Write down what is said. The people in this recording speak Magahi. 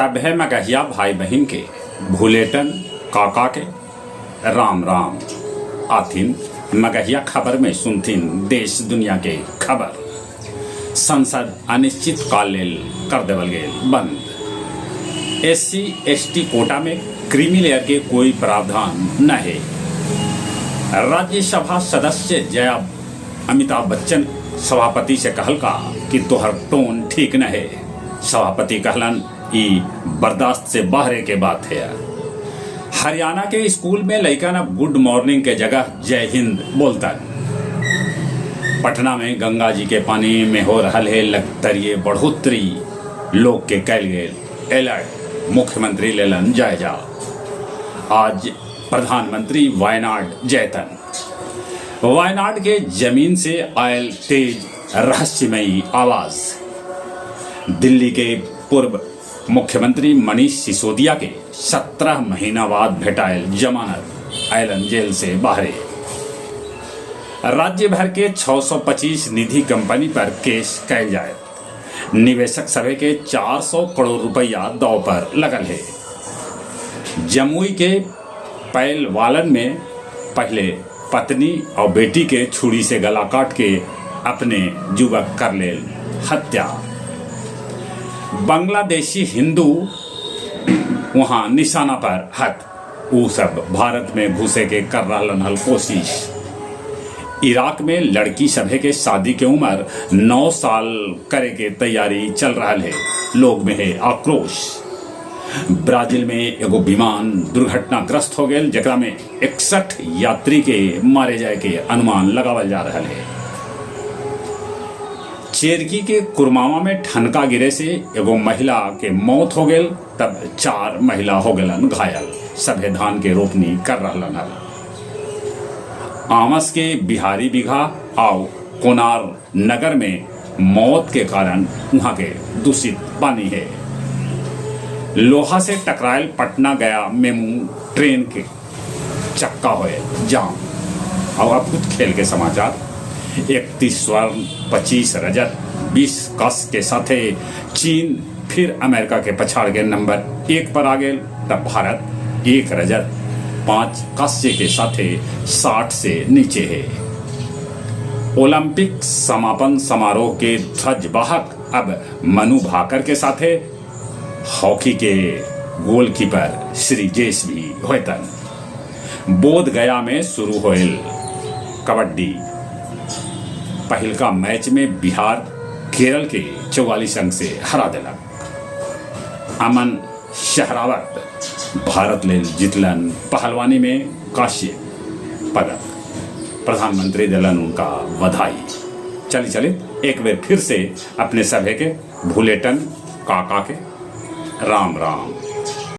सभे मगहिया भाई बहिन के भुलेटन काका के राम राम। आथिन मगहिया खबर में सुनथिन देश दुनिया के खबर। संसद अनिश्चित काल लेल कर देवल गेल बंद। एससी एसटी कोटा में क्रीमी लेयर के कोई प्रावधान न हे। राज्यसभा सदस्य जया अमिताभ बच्चन सभापति से कहलका कि तोहर टोन ठीक न हे। सभापति कहलन ई बर्दाश्त से बाहरे के बात है। हरियाणा के स्कूल में लइकन अब गुड मॉर्निंग के जगह जय हिंद बोलतन। पटना में गंगा जी के पानी में हो रहल है लगतरिये बढ़ोतरी, लोग के कैल गेल अलर्ट, मुख्यमंत्री लेलन जायजा। आज प्रधानमंत्री वायनाड जयतन। वायनाड के जमीन से आयल तेज रहस्यमयी आवाज। दिल्ली के पूर्व मुख्यमंत्री मनीष सिसोदिया के 17 महीना बाद भेटायल जमानत, आयलन जेल से बाहरे। राज्य भर के 625 निधि कंपनी पर केस कैल जाए। निवेशक सभे के 400 करोड़ रुपया दाव पर लगल है। जमुई के पैलवालन में पहले पत्नी और बेटी के छुरी से गला काट के अपने युवक कर लेल हत्या। बांग्लादेशी हिंदू वहां निशाना पर हत, ऊ सब भारत में घुसे के कर रहलन हल कोशिश। इराक में लड़की सभे के शादी के उम्र 9 साल करे के तैयारी चल रहा है, लोग में है आक्रोश। ब्राजील में एगो विमान दुर्घटनाग्रस्त हो गया, जकरा में 61 यात्री के मारे जाए के अनुमान लगावल जा रहा है। चेरकी के कुरमावा में ठनका गिरे से एगो महिला के मौत हो गेल, तब 4 महिला हो गेलन घायल। सभे धान के रोपनी कर रहलन हल। आमस के बिहारी बिघा आउ कोनार नगर में मौत के कारण वहां के दूषित पानी है। लोहा से टकरायल पटना गया मेमू ट्रेन के चक्का होए जाम। और अब कुछ खेल के समाचार। 31 स्वर्ण, 25 रजत, 20 कांस्य के साथे चीन फिर अमेरिका के पछाड़ के नंबर 1 पर आ गए। तब भारत 1 रजत, 5 कांस्य के साथे 60 से नीचे है। ओलंपिक समापन समारोह के ध्वजवाहक अब मनु भाकर के साथे हॉकी के गोलकीपर श्रीजेश भी होतन। बोध गया में शुरू होयल कबड्डी। पहिलका मैच में बिहार केरल के 44 अंक से हरा देलक। अमन शहरावत भारत लेल जीतलन पहलवानी में कांस्य पदक। प्रधानमंत्री दिलन उनका बधाई। चली चली एक बेर फिर से अपने सभे के भुलेटन काका के राम राम।